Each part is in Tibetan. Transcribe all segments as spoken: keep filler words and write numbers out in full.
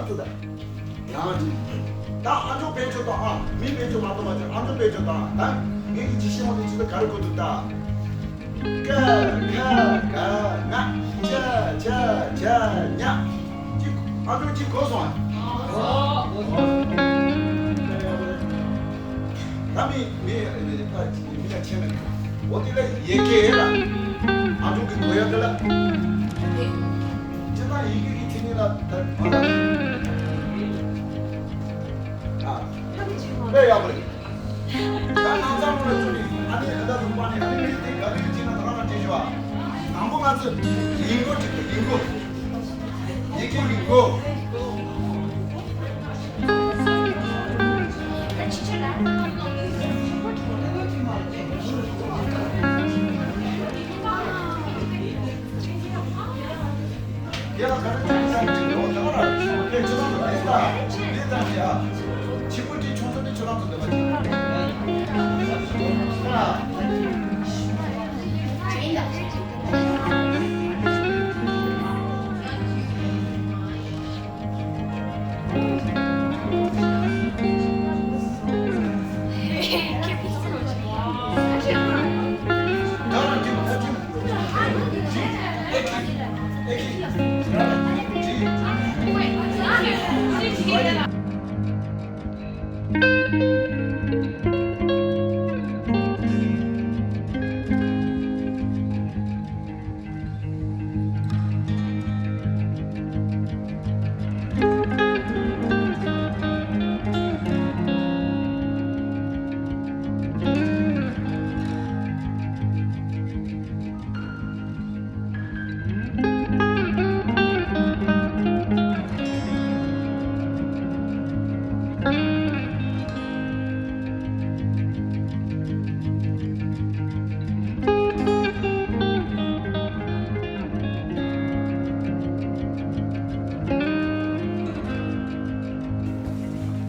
ཐུབ་ད། ཡང་ཅིག་ད་ཨ་མཆོག་དཔལ་འབྱོར་དང་ཨ་མི་དཔལ་འབྱོར་མ་གཏོགས་མ་བྱུང་། ཨ་མཆོག་དཔལ་འབྱོར་དང་ད་ངེད་ཀྱི་ཅི་ཤེས་མ་དེ་ཅི་ད་ག་རེ་གོ་འདུག་ད། ཀ་ཁ་ག་ང་ཅ་ཅ་ཅ་ཉ། ཅི་ཨ་མཆོག་ཅི་གོ་སོང་ཨ། ད་མི་མི་ད་མི་ལ་ཆེ་མེད། འོ་དེ་ལ་ཡི་གེ་ལ་ཨ་མཆོག་གི་གོ་ཡ་དེ་ལ། ཅི་ད་ཡི་གེ་གི་ཐིག་ནི་ལ་ད་མ་ལ། ཨ། དཔེ་ཡག་པོ་རེད། ད་ནང་ཚང་མ་ལ་ཚུར་ནི་ཨ་ནི་ཨ་ད་ཚུར་པ་ནི་ཨ་ནི་མི་དེ་ག་རེ་ཅི་ན་ད་ག་ན་དྲིས་ཞུ་ཨ། དང་པོ་ང་ཚོ་ཡིན་གོ་ཅིག་ཡིན་གོ། ཡི་གེ་ཡིན་གོ།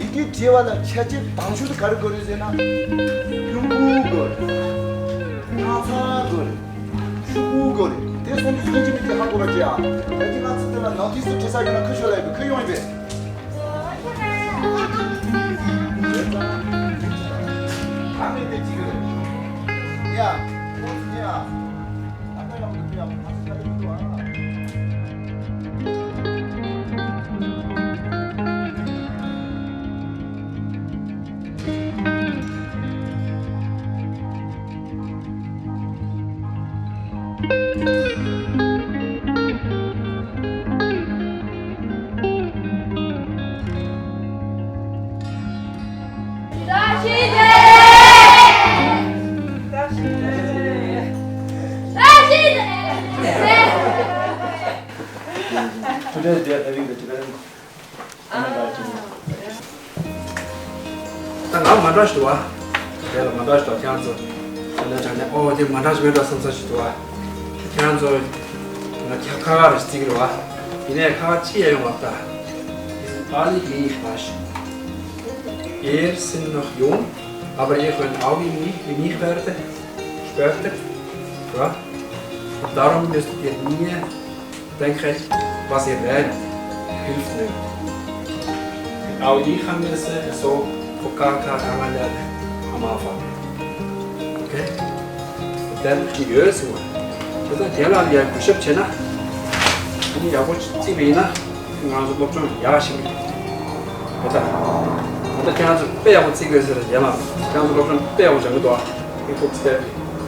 ཡི་གེ་བྲིས་པ་ལ་ཆ་རྐྱེན་དང་ཤོས་དེ་ག་རེ་དགོས་རེད་ཟེར་ན། ལྷུན་པོ་དགོས་རེད། སྣག་ཚ་དགོས་རེད། ཤོག་བུ་དགོས་རེད། དེ་སོང་དུས་ཡིན་གཅིག་མིན་གཅིག་ཧ་གོ་བ་བྱེད་ཨ། ད་ཅི་ང་ཚོ་དེ་ལ་ནང་དུས་སུ་བྲིས་ས་ཡོད་ན་ཁུ་ཤོ་ལ་ཡོད་པའི་ཁུ་ཡོང་ཡིན་པས། ཨ་མེ་དེ་གཅིག་རེད། ཡ། ཁོང་ཚོ་ཡ། ཨ་མེ་ལ་མི་འདུག་ཡ། ང་ཚོ་ད་ཡོད་འདུག་ཨ། Today they are having the Tibetan ད་ང་མ་འདྲ་ཞིག་འདུག་བ། དེ་ལ་མ་འདྲ་ཞིག་འདུག་ཁྱེད་རང་ཚོ་ད་ནས་དྲང་ནས་ཨོ་དེ་མ་འདྲ་ཞིག་མེད་འགྲོ་བསམ་ས་ཞིག་འདུག་བ། ཁྱེད་རང་ཚོ་ང་ཁ་ཁ་ཁ་རེ་ཞིག་བརྩི་གི་རེད་བ། ཡིན་ནའི་ཁ་ཁ་ཅི་ཡང་ཡོང་བ་ད། Ist alle gleich was. Er sind noch jung, aber ihr könnt auch in mich, in mich werden, später, ja? Und darum müsst ihr nie denken, was ihr lernt, hilft nicht. Auch ich kann es so von K K Kangalan am Anfang. Okay? Und dann die Lösung. Das ist ja, ja, ich habe schon, ne? Und ja, gut, sie will, ne? ང་ཚོ་སློབ་སྦྱོང་ཡག་ཞིག་རེད་ད། ད་ལྟ་ཁྱེད་རང་ཚོ་དཔེ་ཡག་པོ་བརྩི་དགོས་ཟེར་ཡ་ལ། ཁྱེད་རང་ཚོ་སློབ་སྦྱོང་དཔེ་ཡག་པོ་སྦྱང་གི་འདུག་ཨ། ཨི་ཕོག་སི་ཕེ་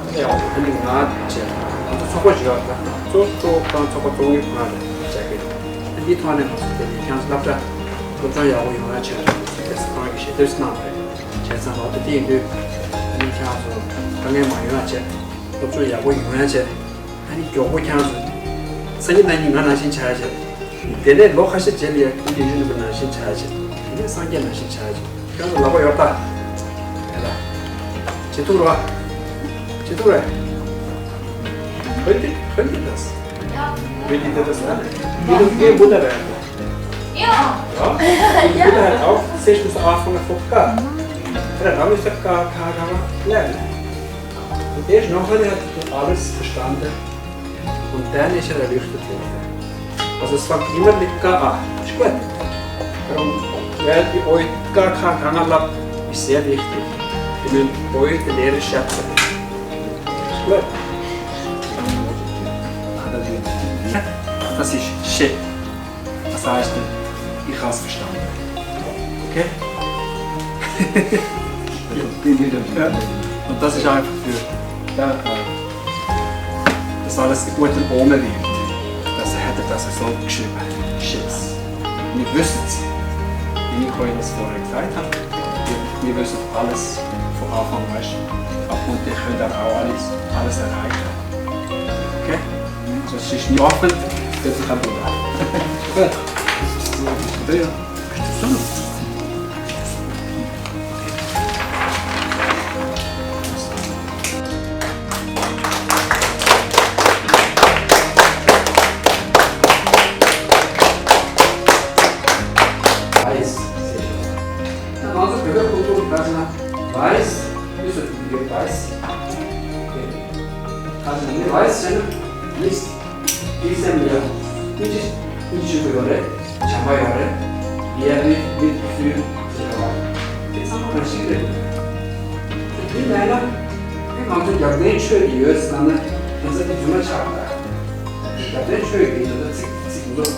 དཔེ་ཡག་པོ་ཨ་ནི་ང་བྱས། ང་ཚོ་ཚོགས་པ་ཞིག་ཡོད་ད། གཙོ་གཙོ་བོ་ཁོ་རང་ཚོགས་པ་བཙུགས་མཁན་ཁོ་རང་རེད་བྱས་ཀྱི་རེད། ཨ་འདིའི་ཐོག་ནས་ང་ཚོ་དེ་ནས་ཁྱེད་རང་ཚོ་སློབ་གྲྭ་སློབ་སྦྱོང་ཡག་པོ་ཡོང་ཡ་ཆེད་དུ་དེ་ཁོ་རང་གིས་ཞལ་འདེབས་གནང་བ་རེད། བྱས་ཙང་ལོ་དེ་དེ་ཡིན་དུས་ཨ་ནི་ཁྱེད་རང་ཚོ་དཀའ་ངལ་མ་ཡོང་ཡ་བྱས། སློབ་སྦྱོང་ཡག་པོ་ཡོང་ཡ་བྱས། ཨ་ནི་མགྱོགས་པོ་ཁྱེད་རང་ཚོ། སང་ཉིན་གནངས་ཉིན་ང་ནང་བཞིན་བྱ་ཡ་བྱས། དེ་ནས་ལོ་ཁ་ཤས་རྗེས་ལ་ཡ་ཀུན་གྱི་གཞོན་ནུ་ནང་བཞིན་བྱ་ཡ་བྱས། དེ་ནས་སངས་རྒྱས་ནང་བཞིན་བྱ་ཡ་བྱས། ཁྱེད་རང་ཚོ་ལག་པ་ཡོད་ད། ཡ་ལ། བྱེད་ཐུབ་རེད་བ། བྱེད་ཐུབ་རེད། ཧོན་ཏི་ཧོན་ཏི་དཱས། ཧོན་ཏི་དཱས་ན། ཡིན་ནོ་ཀེ་བུ་ད་རེད། Ja. Ja. Ich würde halt auch sehr schön so anfangen, von K. Ja, dann ist der K, K, K, lernen. Und erst nachher hat er alles verstanden. Und dann ist er erleuchtet worden. Also es fängt immer mit K an. Ist gut. Weil die Leute gar keine Ahnung haben, ist sehr wichtig. Ich meine, heute Lehrer schätzen. Gut. Das ist schön. Das heißt, ich habe es verstanden. Okay? Und das ist einfach für, ja, äh, dass alles ein guter Omen wird. Das hat er das so geschrieben. Shit. Wir wissen es. Wie ich euch das vorher gesagt habe, wir, wir wissen alles von Anfang, weißt du. Und ihr könnt dann auch alles, alles erreichen. Okay? So, es ist mir offen, dass ich kann tun. Gut. So, ja. Weiß. ད་ང་ཚོ་བོད་པའི་ཁོངས་གཏོགས་ཀྱི་ད་ཆ་ན་Weiß, wie soll ich die Weiß? ད་ཆ་ནི་Weiß ཟེར་ན་Mist. དེའི་སེམས་ལ་ཡང་སྙིང་རྗེ་སྙིང་རྗེ་ཆེན་པོ་ཡོད་རེད། བྱམས་པ་ཡོད་རེད། ཡ་མི་མི་སུའི་ཟེར་བ་དེ་ཚང་མ་རང་བཞིན་རེད། དེ་མེད་ན་དེ་ང་ཚོ་རྒྱབ་རྟེན་ཆོས་ཀྱི་ཡོད་ཟེར་ན་དེ་ཚོ་དེ་རྫུན་མ་ཆགས་པ། རྒྱབ་རྟེན་ཆོས་ཀྱི་ཡོད་ན་ཚིག་ཚིག་མདོ་དེ་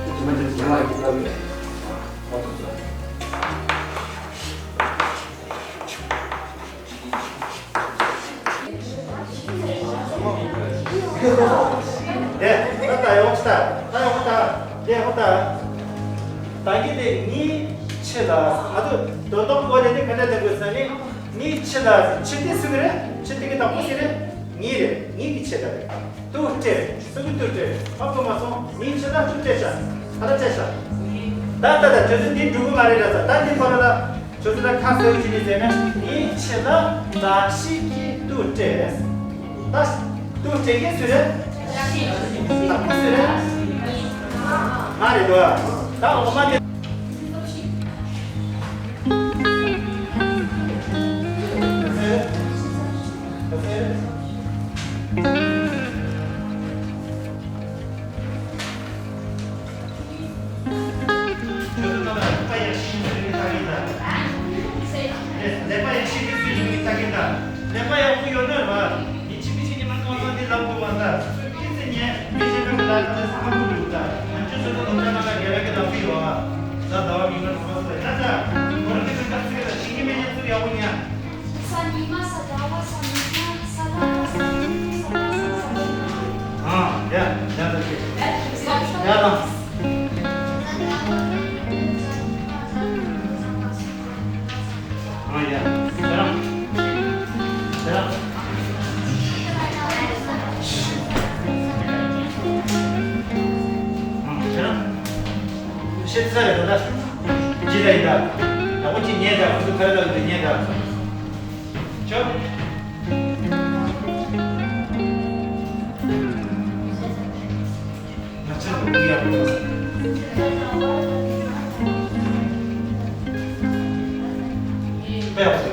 རྫུན་མ་ཅན་ཡང་ལ་ཡོད་པ་རེད། ཨོ་ཏོ་ཏོ། དེ་ད་ད་ཡོང་ཆ་ད་ད་ཡོང་ད་དེ་ཧོ་ད། ད་གི་དེ་ངའི་ཆེ་ལ་ཨ་དུ་དོན་དག་གོ་རེ་དེ་ག་འདྲ་ལེན་དགོས་ཟེར་ནི། ངའི་ཆེ་ལ་ཆེ་དེ་སུ་གི་རེད། ཆེ་དེ་གི་དང་པོ་སུ་རེད། ངའི་རེད། ངའི་གི་ཆེ་ད་རེད། ཏུ་སྤྲད། སུ་གི་ཏུ་སྤྲད། ཧ་གོ་མ་སོང་། ངའི་ཆེ་ད་ཏུ་སྤྲད་ཤ། ཨ་ད་སྤྲད་ཤ། ད་ད་ད་ཁྱོད་ཚོ་འདི་འགྲུབ་གི་མ་རེད་ལ་ད་ད་འདི་ཁོ་ན་ལ། ཁྱོད་ཚོ་ད་ཁ་གསལ་བོ་བྱས་ནས་བྱས་ན་ངའི་ཆེ་ད་ད་ཤི་གི་ཏུ་སྤྲད། ད་ཏུ་སྤྲད་མཁན་སུ་རེད། ད་ཁོ་སུ་རེད། ང་རེད་དོ། ད་འོ་མ་དེ། ཁྱོད་ཚོ་ལ་ལེགས་པ་ཡག་ཤོས་ཡིན་ཟེར་ནས་ལྟ་གིན་ད། ལེགས་པ་ཡག་ཤོས་ཡིན་ཟེར་ནས་ལྟ་གིན་ད། ལེགས་པ་ཡག་པོ་ཡོད་ན་ར། ཡིན་གཅིག་མིན་གཅིག་ཉི་མ་གང་ཚང་འདི་ལབ་དགོས་མ་ད། ཁྱེད་ཚོ་ཉན་མི་གཞན་པ་གི་ལ་ད་ལས་ཧ་གོ་འདུག་ད། ང་ཚོ་ཚོ་ལོ་ཙཱ་ནང་ལ་རྒན་ར་གི་ལབ་གི་ཡོད་ཨ། གཟའ་ཟླ་བ་ཉིན་མོ་ཚང་མ་ཚོ་ཡིན་ན་ད། ཁོ་རང་གི་ཚོ་ཀ་ཚིག་ལ་ཤིང་གི་མེ་ཉན་ཚུར་ཡག་པོ་ཉན། ས་ཉི་མ་ས་ཟླ་བ་ས་ཉི་མ་ས་ཟླ་བ་ས་ཉི་མ་ས་ཟླ་བ་ས་ཉི་མ། ཨ། ཡ། ཡ་ད་ཅི། ཡ་ད། ཨ་ཡ། ཡ། ཡ། ཨ་ཡ། ཤེས་ཚར་རེད་ད། ཅི་ལ་ཡིན་ད། ད་ཁོ་ཅི་ཉན་ད། ཁོ་ཚོ་ཁ་རེ་ལ་འདི་ཉན་ད། ཅོ། ང་ཚོ་འདི་ཡག་པོ། དཔེ་ཡག་པོ།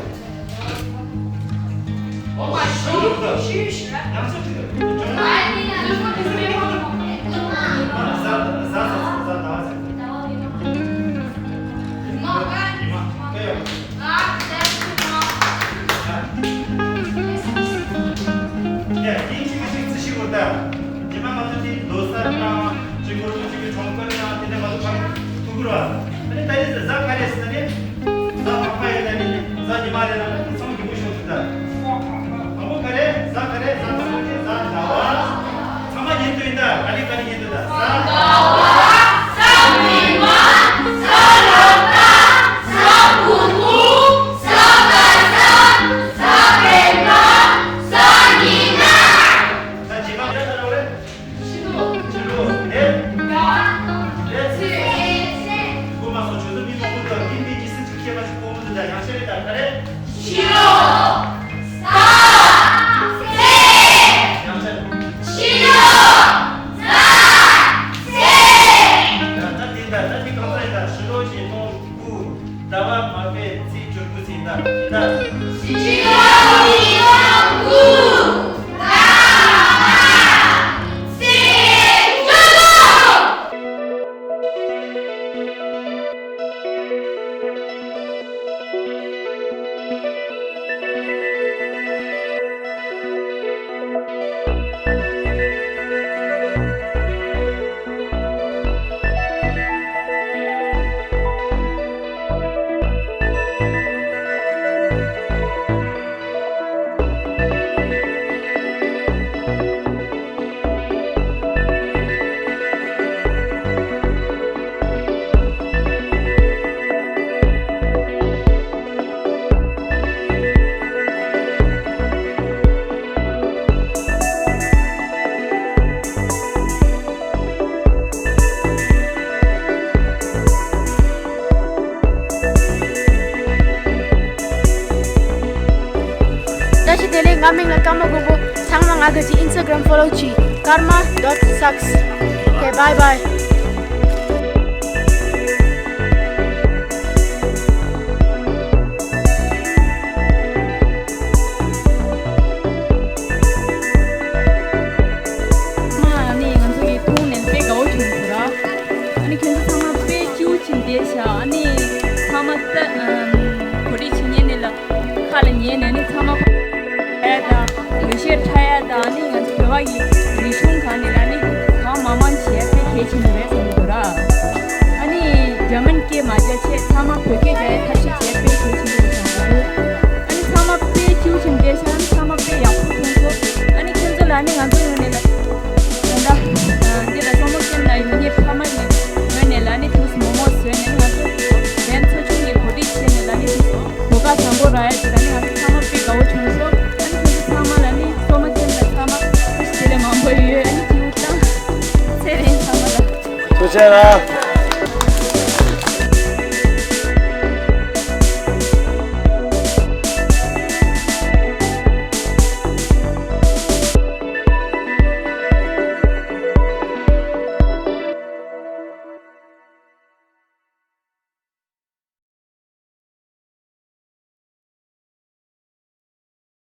ཉི་མ་ང་ཚོ་དེ་ལོ་གསར་དང་གཅིག་གོ་ཆོད་ཅིག་གི་གྲོངས་ཀ་དང་དེ་ནས་ང་ཚོ་ཕར་ཐུག་གི་རེད་བ། ཨ་ནི་ད་རེས་གཟའ་ག་རེ་ཟེར་ན་ནི། གཟའ་ཕག་པ་ཡོད་ད་ནི་གཟའ་ཉི་མ་རེད་ལ་ནི་ཚང་མ་གི་མུ་ཤོག་ཐུག་ད། དང་པོ་ག་རེ་གཟའ་ག་རེ་གཟའ་ཕག་པ་རེད་གཟའ་ཟླ་བ། ཚང་མ་ཉན་དུ་ཡིན་ད། ག་ནི་ག་ནི་ཉན་དུ་ད། གཟའ་ཟླ་བ། གཟའ་ཉི་མ། གཟའ་ལོ་ཀ། གཟའ་བུ་གུ། གཟའ་སྐར་གཟའ། གཟའ་སྤེན་པ། གཟའ་ཉི་མ། གཟའ་ཉི་མ་རེད་ད་རོགས་རེད། ཕྱི་ལོ། ཕྱི་ལོ། དེ། དགའ། དེ། ཚེས། གོ་མ་སོང་། ཁྱོད་ཚོ་མི་མང་པོ་འདུག་མི་མི་གི་སེམས་ཀྱི་ཁྱད་པར་ཞིག་གོ་མི་འདུག་ད་ཡང་བཤད་རེད་ད་ག་རེ། ཕྱི་ལོ། གཟའ། ཚེས། ཡང་བཤད། ཕྱི་ལོ། གཟའ། ཚེས། ད་ད་དེ་ད་ད་དེ་གང་ས་རེད་ད། ཕྱི་ལོ་ཞེས་གཏོང་དགུ། ཟླ་བ་མ་པའི་ཚེས་བཅུ་དགུ་ཚེས་ད་ད། ཕྱི་ལོ་ཉིས་སྟོང་དགུ། ཟླ་བ་ཚེས་བཅུ་དགུ། ཀ་མེང་ལ་ཀརྨ་མགོན་པོ། ཚང་མ་ང་གི་Instagram follow གྱིས། karma dot sucks. Okay, bye bye. ཨ་ནི་ང་ཚོ་ཡི་མཐོང་ནས་དཔེ་དགའ་བོ་བྱུང་སོང་ར། ཨ་ནི་ཁྱོད་ཚོ་ཚང་མ་དཔེ་སྐྱིད་པོ་བྱས་བསྡད་ཤག་ཨ་ནི་ཚང་མ་ད་ཨམ་གོ་སྒྲིག་བྱེད་མཁན་ནི་ལ་ཁ་ལ་ཉན་ནས་ནི་ཚང་མ་ཡ་དང་ལུས་ཤེར་ཁྲ་ཡ་དང་ཨ་ནི་ང་ཚོ་བོད་པ་གི་རིག་གཞུང་གང་ནས་ལ་ནི་གང་མང་མང་བྱས་དཔེ་གལ་ཆེན་པོ་རེད་བསམ་གྱི་འདུག་ར། ཨ་ནི་འཇར་མན་སྐད་མ་རྒྱག་ཆེད་ཚང་མ་བོད་སྐད་རྒྱག་ཡ་ཐབས་ཤེས་བྱས་དཔེ་གལ་ཆེན་པོ་རེད་བསམ་གྱི་འདུག་ཨ་ནི་ཚང་མ་དཔེ་སྐྱིད་པོ་བྱས་བསྡད་ཤག་ཨ་ནི་ཚང་མ་དཔེ་ཡག་པོ་མཐོང་སོང་། ཨ་ནི་ཁྱོད་ཚོ་ལ་ནི་ང་ཚོ་ངོས་ནས་ལ་ད་ལྟ་འདི་ལ་སོ་མོ་ཅན་ལ་ཡོང་མཁན་ཕ་མ་ཡིན་ངོས་ནས་ལ་ནི་དུས་མོག་མོག་བཟོས་ནས་ནི་ང་ཚོ་བན་ཚོ་ཆུང་གི་གོ་སྒྲིག་བྱས་ནས་ལ་ནི་དུས་གོ་སྐབས་བཟང་པོ་རག་ཡ་དེ་ལ་ནི་ང་ཚོ་ཚང་མ་དཔེ་དགའ་བོ་བྱུང་སོང་། ཨ་ནི་ཁྱོད་ཚོ་ཚང་མ་ལ་ནི་སོ་མོ་ཅན་ལ་ཚང་མ་བཀྲ་ཤིས་བདེ་ལེགས་མང་པོ་ཡོད། ཨ་ནི་ཁྱེའུ་ཚང་ཚེ་རིང་ཚང་མ་ལ་ཐུགས་རྗེ་ཆེ་ལ།